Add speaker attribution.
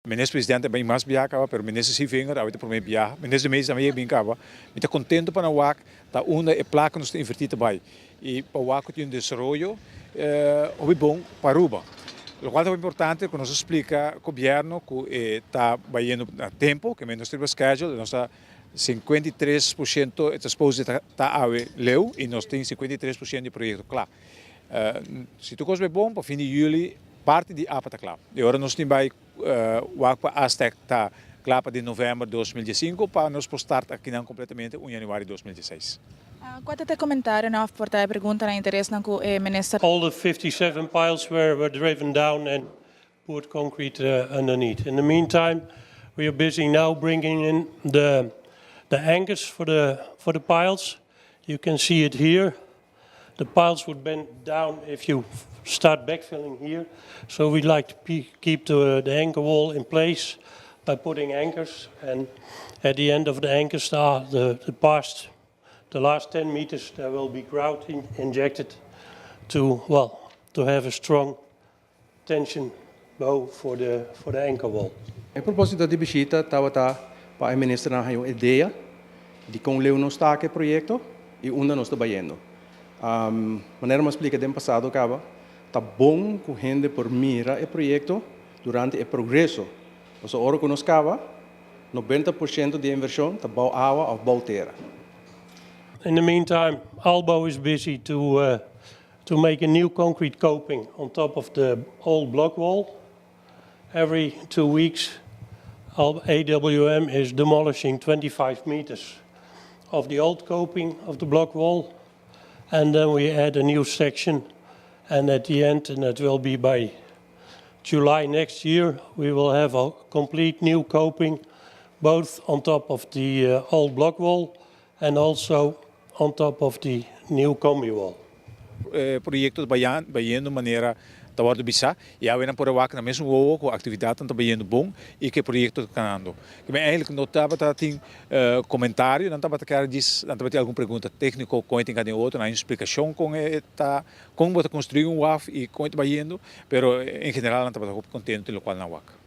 Speaker 1: Minister Presidente a bin mas biaha caba, pero Minister Sevinger a ta prome biaha. Minister de Meza tambe a bin caba. Mi ta contento pa nan wak ta unda e placa nos ta inverti ta bay. Y pa wak cu tin un desaroyo hopi bon pa Aruba. Locual ta hopi importante cu nos a splica gobierno cu e ta bayendo na tempo, cu nos ta riba schedule, nos ta 53% e ta suppose ta awe leu y nos tin 53% di proyecto cla. Si tur cos bay bon, pa fin di juli parti di APA ta cla. Y ora nos tin bay wak pa Astec ta cla pa di november 2015 pa nos por start akinan completamente 1 januari 2016.
Speaker 2: Cua ta e comentario of por ta pregunta na interes nan cu minister?
Speaker 3: All the 57 piles were driven down and put concrete underneath. In the meantime, we are busy now bringing in the anchors for the piles. You can see it here. The piles would bend down if you start backfilling here. So we'd like to keep the anchor wall in place by putting anchors. And at the end of the anchors, the last 10 meters, there will be grout injected to, well, to have a strong tension bow for the anchor wall.
Speaker 4: E proposito di bishita tabata pa e minister un idea di con leu nos ta cu e proyecto y unda nos ta bayendo. Manera mi a splica den pasado caba, ta bon cu hende por mira e proyecto durante e progreso. Anto, ora cu nos caba, 90% di inversion ta bou awa of bou tera.
Speaker 3: In the meantime, Albo is busy to make a new concrete coping on top of the old block wall. Every 2 weeks, AWM is demolishing 25 meters of the old coping of the block wall, and then we add a new section. And at the end, and that will be by July next year, we will have a complete new coping, both on top of the old block wall and also on top of the new combi wall.
Speaker 1: Proyecto bayendo manera ta wordo bisa y awe nan por wak na mesun wowo cu actividad ta bayendo bon y cu e proyecto ta canando. Cu eigenlijk no tabata tin comentario, nan tabata kier djis, nan tabata tin algun pregunta tecnico con tin cada otro, nan explicacion con ta con bo ta construi un waf y con ta bayendo, pero en general nan tabata contento locual nan wak.